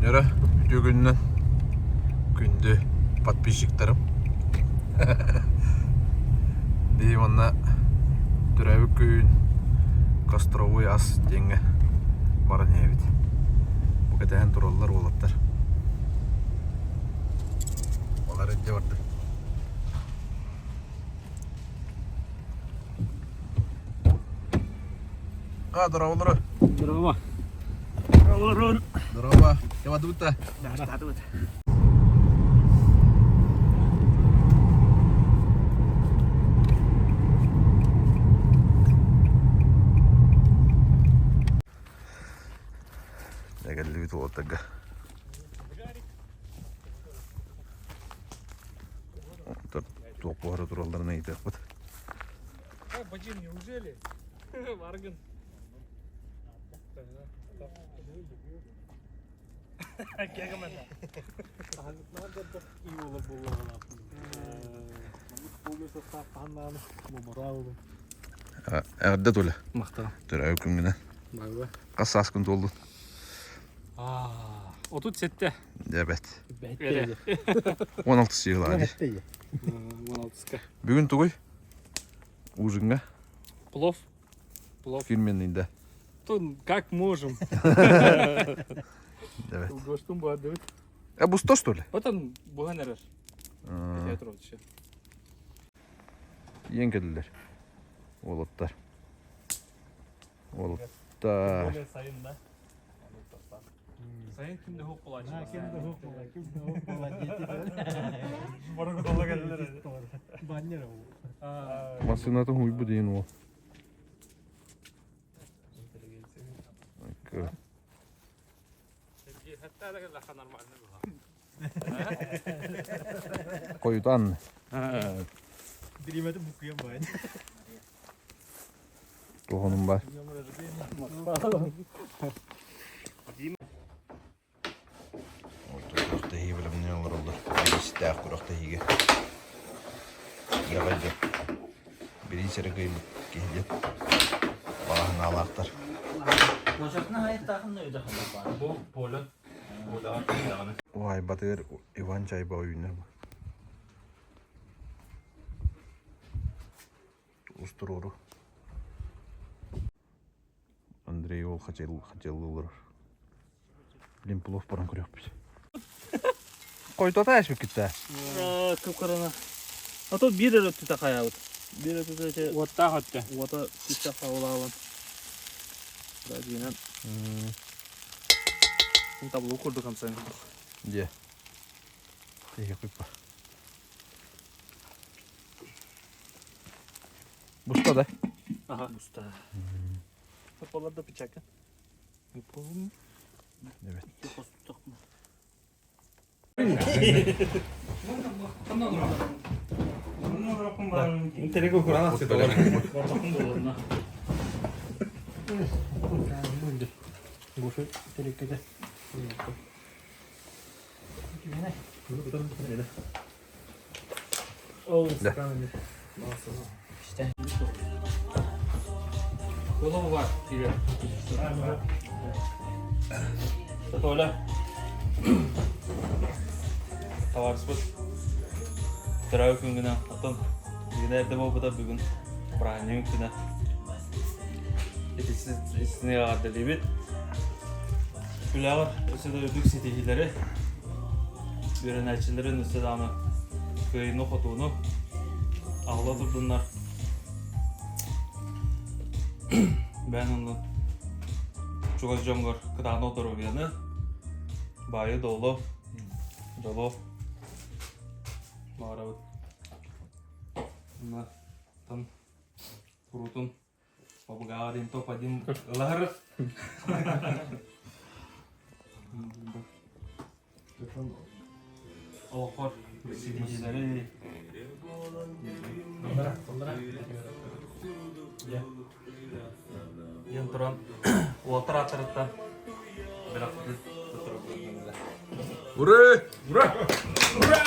Күннэрэ үтүө күнүнэн күндү подписчиктарым. Биһи манна төрөөбүт күн костровой ас диэҥҥэ баран иһэбит. Бу кэтэһэн тураллар уолаттар. Балар илдьэ бардым. А, дорооболору. Здорово. Дорооболорун. Здорово. Кем Дастатыбыт. Кэллибит уолаттарга. Туох буһара туралларын ыйытыахпыт. Бадим, неужели? Аргын. Эҕэрдэ Толя. Махтал. Төрөөбүт күҥҥүнэн. Барба. Хас сааскын туоллун? 37. Дьэ бэт. Эрэ. 16 сыйылаа дии. 16-ка. Бүгүн тугуй? Ужинҥа? Плов. Плов. Фирменный да. Тут как можем. Давай. Гоштум баадыбыт. Э, бусто что ли? Потом буһан эрэр. Театр Иэн кэллилэр. Уолаттар. Уолаттар. Сайын да. Сайын ким да хук булааччы. Ким да хук була, ким да хук була Барыгы келлер. Баннер Массыынатын хуйбу диэн уол. Хойутаан. Бириэмэтин буккуйан баайын. Туохунум баар. Күрэхтэһии бэлэмнэнэн олороллор. Бириистээх күрэхтэһиигэ. Иэҕэй дьон. Бириис эрэ кыайбыт киһи диэн баҕа санаалаахтар. Уһаайбатыгар Иван Чайба ойууннар бу. Устуруору. Андрей ол хачайыллыы олорор. Блин, плов баран көрүөхпүт. Хойутата эспиккит Кып-кырана. А тут биир эрэ өттүтэ хайаабыт. Биир өттүтэ ити Уоттаах өттө. уота сүүсчэх хаалаабын. Дьиэнэн табло курдук хамсайын курдук. Дьэ. Тиһи куйпа. Буста да? Ага, буста. Сапалар да печака. Не помню. Evet. Гоша тереккете. Да. Голова тебе. Толя. Товарыспыт төрөөбүт күнгүнэн оттон бүгүн эрдэ буолбута бүгүн праздник күнэ итини эҕэрдэлиибит үлэҕэр өссө да үрдүк ситиһиилэри үөрэнээччилэрин өссө даҕаны кыайыыны-хотууну аҕала турдуннар бэйэн оннун чугас дьоҥҥор кытаанах доруобуйаны баайы-дуолу дьолу баҕарабыт уонна куруутун Побугаҕа топ-один ылаһар. Олоххор ситиһиилэри диэн туран уолтар ааттарыттан бэлэхпитин туттарабыт. Ура! Ура! Ура!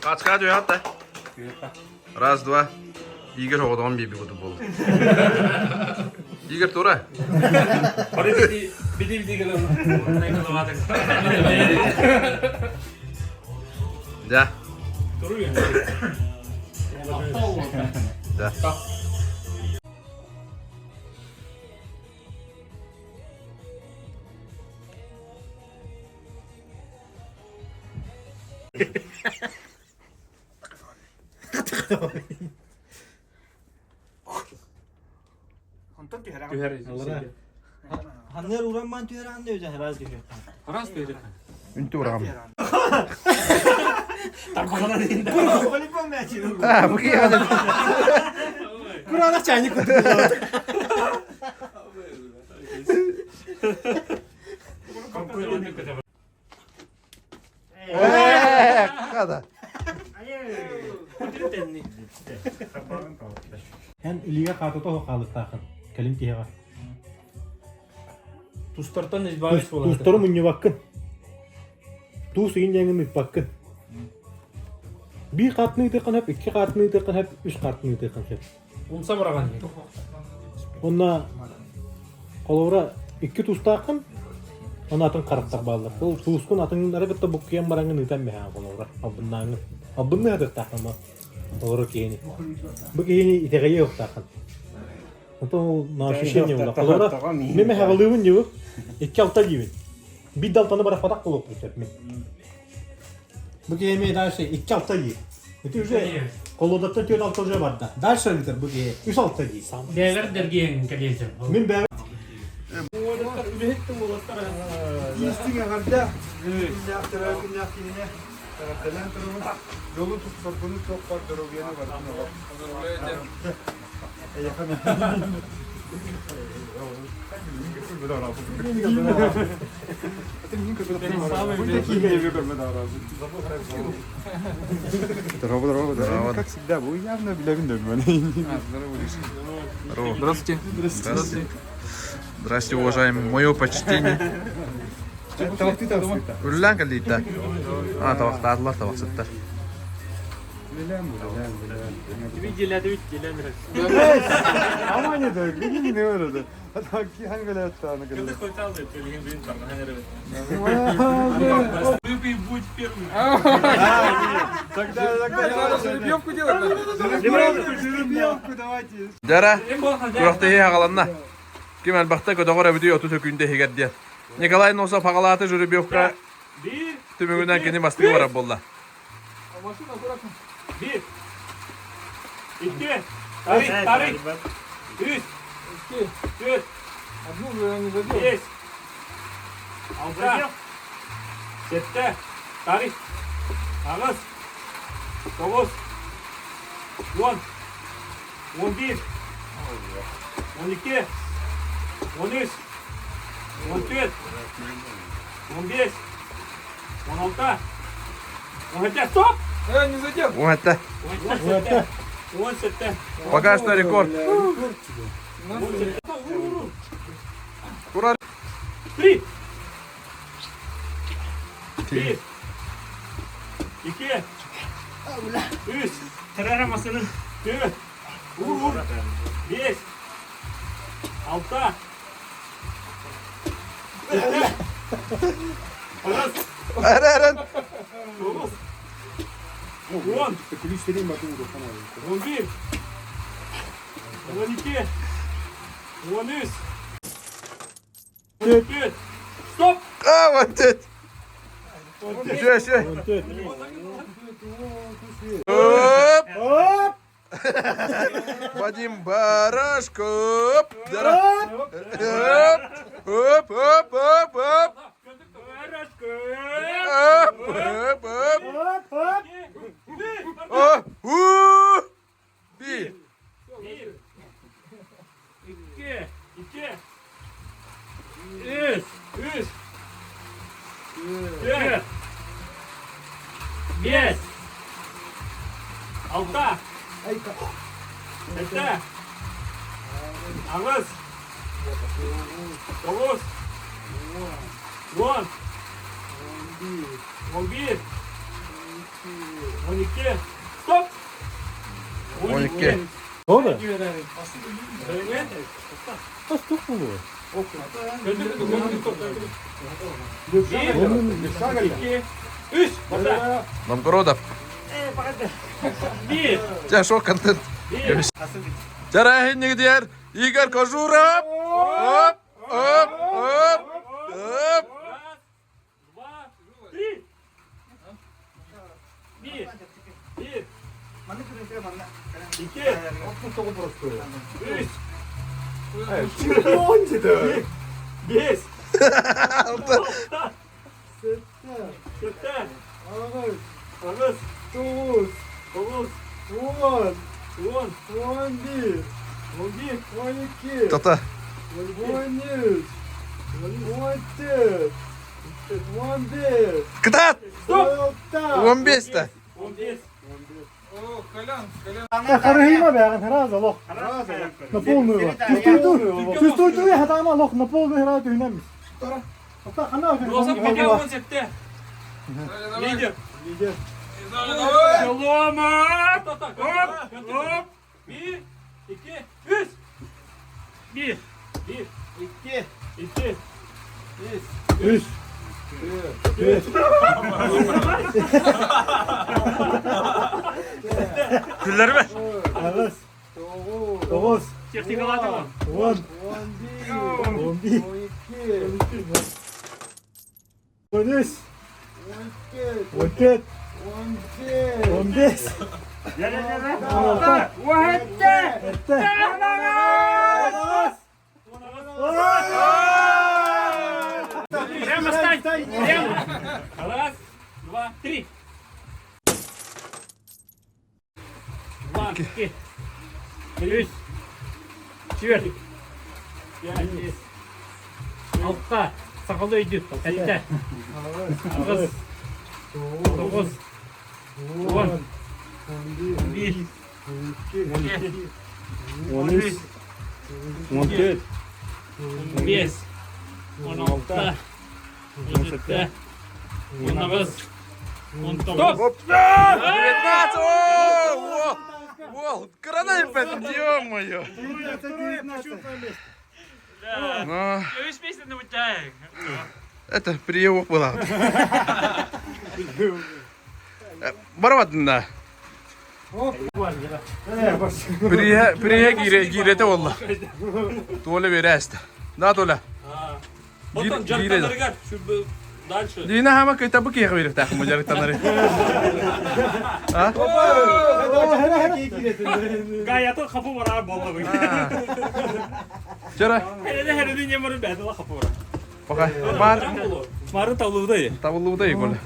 Кацка түһэ Раз, два. Игорь оҕотоҕун биэрбит курдук буолла. Игорь тура. Бары биди биди биди гынан. Да. Туру Да. Онтон түһэр Түһэр. Ханнар урамман түһэр анды өзө раз түһэр. Раз түһэр. Үнтү урам. Тарбағана дейін. Волейбол мячи. А, бу киһи Курана чайник куту. Э, Хада. Эн илиге хаатата хаалыктаахын. Кэлин тиһэҕэ. Тустартан избавить болады. Туустары мунньубаккын. Туус ыйын диэҥин ыыппаккын. Биир хаатын ыытыаххын сөп, икки хаатын ыытыаххын сөп, үс хаатын ыытыаххын сөп. Умса быраҕан. Онно холобура икки туустааххын, онно атын харахтар бааллар. Ол туускун атыннары кытта буккуйан бараҥҥын ыытан бэһээн холобура албыннааҥҥын. Албынныы сатыахтааххын ама олорор киһини. Бу киһини итэҕэйиэ уохтааххын. Онтон ол на ощущение буолла. Холобура мин мэхэҕэлиибин дии икки алта диибин. Биир да алтаны барахпатах буолуохпун сөп мин. Бу киһи эмиэ дальше икки алта диир. Ити уже холодаттан түөрт алта уже барда. Дальше бүтэр бу киһи үс алта диир. Бэйэлэр дэргиэн кэлиэсэ. Мин бэйэм Истиҥ эҕэрдэ! Күннээх төрөө күннээх киһини эҕэрдэлээн турабын. Дьолу соргуну суохпар доруобуйаны барытын оҕо. Эйэхэ Здорово, здорово. Как всегда, вы явно билэбин Здорово. Здравствуйте. Здравствуйте. Здрасте, уважаемые. Мое почтение. Үллән кэллиитэ. А, табахтаатылар, табахсыттар. Будь первым. Тогда, тогда Жеребьевку делать надо. Жеребьевку давайте. Дара, күрэхтэһии аҕаланна. Ким элбэхтэ көтөҕөр эбитий оту сөкүүндэ иһигэр диэн. Николай Носов аҕалаата жеребьевка Bir, түмүгүнэн кини бастыҥы барар буолла. bir, iki, тарих, тарих, үс, төрт, бес, алта, сэттэ, тарих, аҕыс, тоҕус, уон, он биир, он икки, он үс, он төрт, он бес, он алта, он сэттэ, стоп! Он этэ. Он сэттэ, он сэттэ, Пока что рекорд. он сэттэ. Ура! Три! Bir. İki. Üç. Dört. Beş. Altı. Yedi. Dokuz. Эр эрэн. Dokuz. On. On bir. On iki. On üç. Dört. Stop. А, вот это. Еще, еще. Оп! Оп! Вадим Барашко. Оп! Дара. Оп! Оп, оп, оп, оп. Оп, оп, оп. Оп, оп! О, у, Би. Bir, iki, iki, üç, üç, dört, beş, altı, сэттэ, аҕыс, тоҕус, уон, он биир, он икки, стоп! Он икки. Ода. Астук булу. Үс. Новгородов. Дьэ, шок контент. Тэрээһиннигитигэр Игорь Кожуров! Оп, оп, оп, оп. Два, три. Bir. Bir. İki. Üç. Beş. Сэттэ. Аҕыс. Тоҕус. Уон. 11. Тата. Кытаат! 15-та. 15. Харыһыйма бэҕин сразу лох. На полную. Чувствую, чувствую, хатама лох на полную сразу түһүнэммис. Роза пока 17. Лидер. Лидер. Солома! Оп! Оп! Bir, iki, üç. Bir, bir, İki. iki, Үс. Үс. Күлләрме? Аҕыс. Тоҕус. Техникалаты var. Уон. 11. 13. 14. 15. 16. Сэттэ. Аҕыс. Прямо стань! Прямо! Раз, два, три. Два, iki, үс, түөрт, биэс, алта, сахалыы өйдүүр, сэттэ, аҕыс, тоҕус, уон, биир, икки, 13. 14. 15, 16, 17, 19, 19. Оп! 19! О! О! Кыранай ё-моё! Ну, это прием было. Барабатын да. Прие, прие гире, гирете болла. Толя берәсті. Да, Толя. Потом Гире. жарықтанарыгар, дальше. Дина хама кайта бу киһи берифтах му жарыктанары. А? Гаятын хапы бар болла бу. Жара, Хәле хәле не бар бәдә хапы бар. пока. Бар Мары тавлыда. табылууда Коля.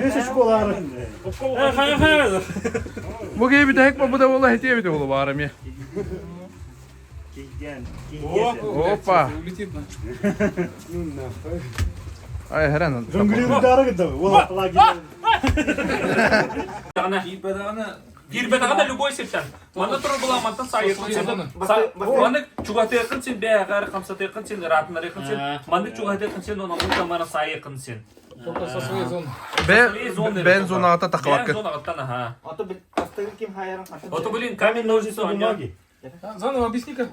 Бес школары. Хай хай. Бу киһи битәһик бу да болла хетие бите болу бар эми. Опа. Ай, хрен. Жонглируйдары гыдды. Ол лагерь. Кирбетагана любой сиртен. Мана тур була мантан сайыкын сен. Маны чугатыйкын сен бәгәр хамсатыйкын сен ратнарыйкын сен. Маны чугатыйкын сен оны мутамара сайыкын сен. Бен бен зоната Бен тақлакы. зона аттан аха. Ото бастагы ким хайран Ото блин камень ножницы бумаги. Заново объясни-ка.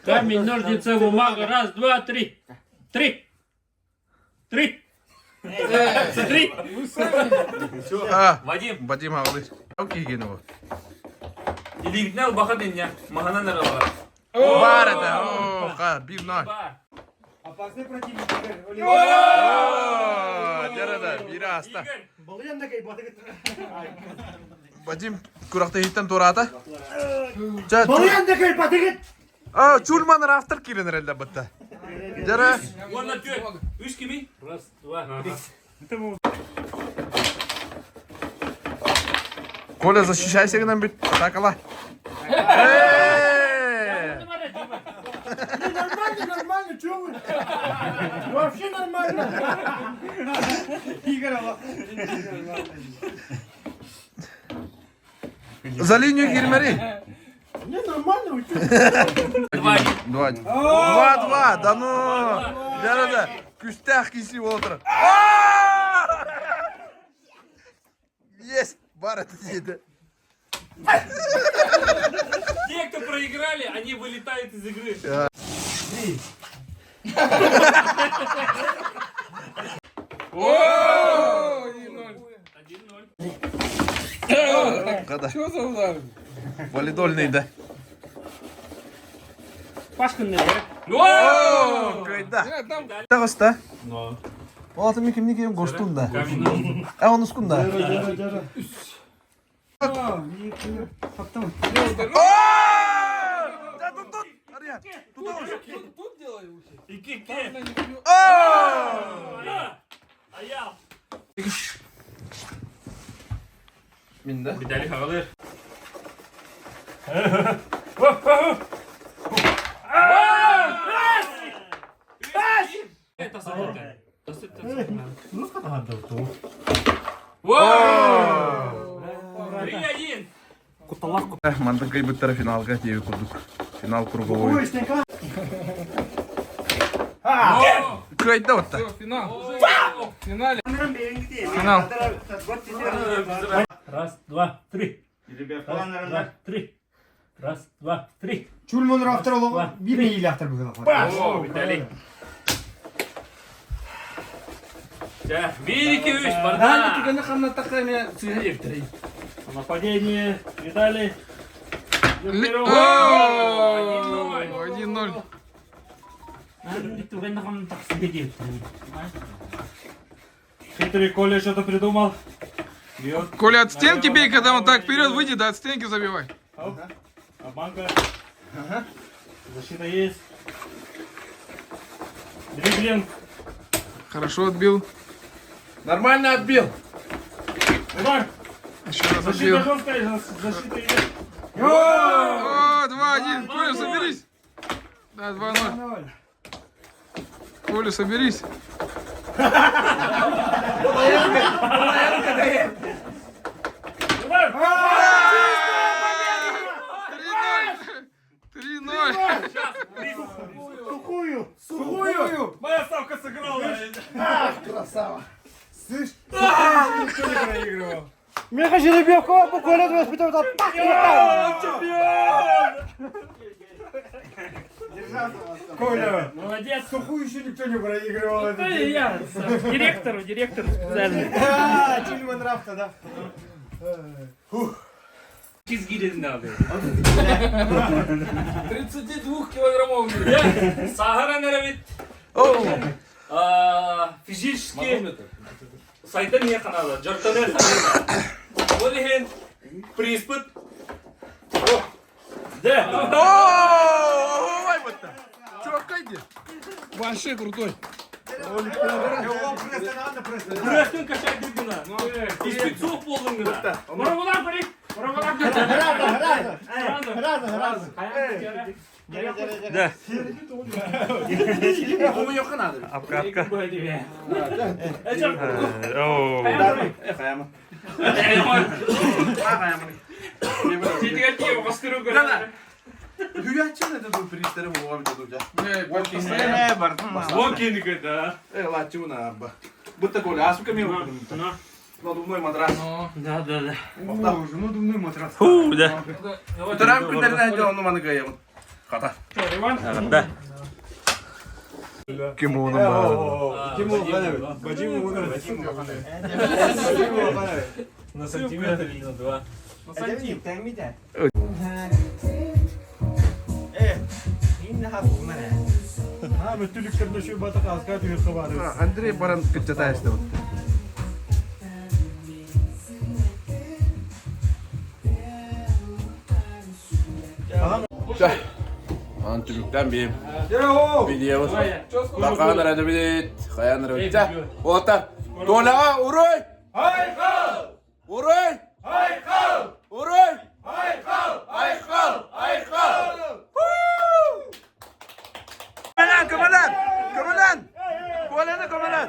Камень ножницы бумага. Раз, два, три. Три. Три. Смотри. А, Вадим. Вадим ағылы. Окей, гене вот. Илигнел баха денья. Махана наралар. Бар это. О, ха, бив на. Бар. Опасный противник. О, жарада, бир аста. Игорь. Вадим куракта хиттен турата. Ча, Балыян да кай батыгыт. А, чульман рафтер кирен релде бітті. Жара, Уонна түөрт. Үс кими? Раз, два, три. Коля, защищайся гынан бит. Атакала. Эй! Нормально, нормально, чё вы? Вообще нормально. За линию кирмери. Не, нормально, вы чё? Два. Два. Два, два, да ну. Жарада, күстәх киси отыр. Есть, бар это деді. Те, кто проиграли, они вылетают из игры. Kada. Что за удар? Валидольный да. Пашка не Кайда. Таҕыста. Ол атын кимни ким гоштун да. А он ускун да. Тут делай уже. Аял. Минда. Видали хагалыр. Три-один. Мантан кыйбыттара финалга диэби курдук. Финал круговой. Кыайда отта. Все, финал. Финале. Финал. Раз, два, три. Раз, два, три. Раз, два, три. Чульмон автор олоҕо биир миилээхтэр быһыылаах. О, Виталий. Бир, икки, үс, барда. Нападение, Виталий. О, 1-0. Хитрый Коля что-то придумал. Бьет. Коля, от стенки бей, когда он так вперед выйдет, да от стенки забивай. Обманка. Защита есть. Дриблинг. Хорошо отбил. Нормально отбил. Удар. Еще раз Защита отбил. жесткая, защита идет. О, 2-1. Коля, соберись. Да, 2-0. Коля, соберись. Удар. 3-0. 3-0. Сухую! Сухую! Моя ставка сыграла. Слышь, никто не проигрывал. Меха жеребьевка, бу Коля воспитывает. Так, Коля, Молодец. сухую еще никто не проигрывал. этот Да день. я директору, директору специально. А, Чульман Рафта, да. Кизгирин надо. 32 килограммов. Сахара наравит. Физически сайдан не ханада, жартаны ханада. Ол иһин приспыт. Да. Ой, вот так. Чувак, иди. Вообще крутой. Күрәхтің кашай дыргына. Испецов болдың гына. Мұрабалар барик. Мұрабалар. Раза, раза. Да. Апка, апка. Hüyatçı ne dedi priestleri bu abi dedi. Да. Э, лачуна абба. Будто Коля, асука ми Надувной матрас. Да, да, да. Уже надувной матрас. Фу, да. Төрәм күндәренә әйтә оны маны гайым. Хата. Да. Кем оны бар? Ким ол қана Бадим оны. Бадим ол қана. На сантиметр или на два. Ha, bütünlüklerinde şu batak azka tüyü var. Андрей баран кытчатайсты вот. Антүлүктен бим. Видео. Бакан рады бит. Хаян рады. Ота. Тола урой! Айкал! Урой! Айкал! Урой! Айкал! Айкал! Айкал! Көмөлән, көмөлән! Көмөлән! Коляны көмөлән!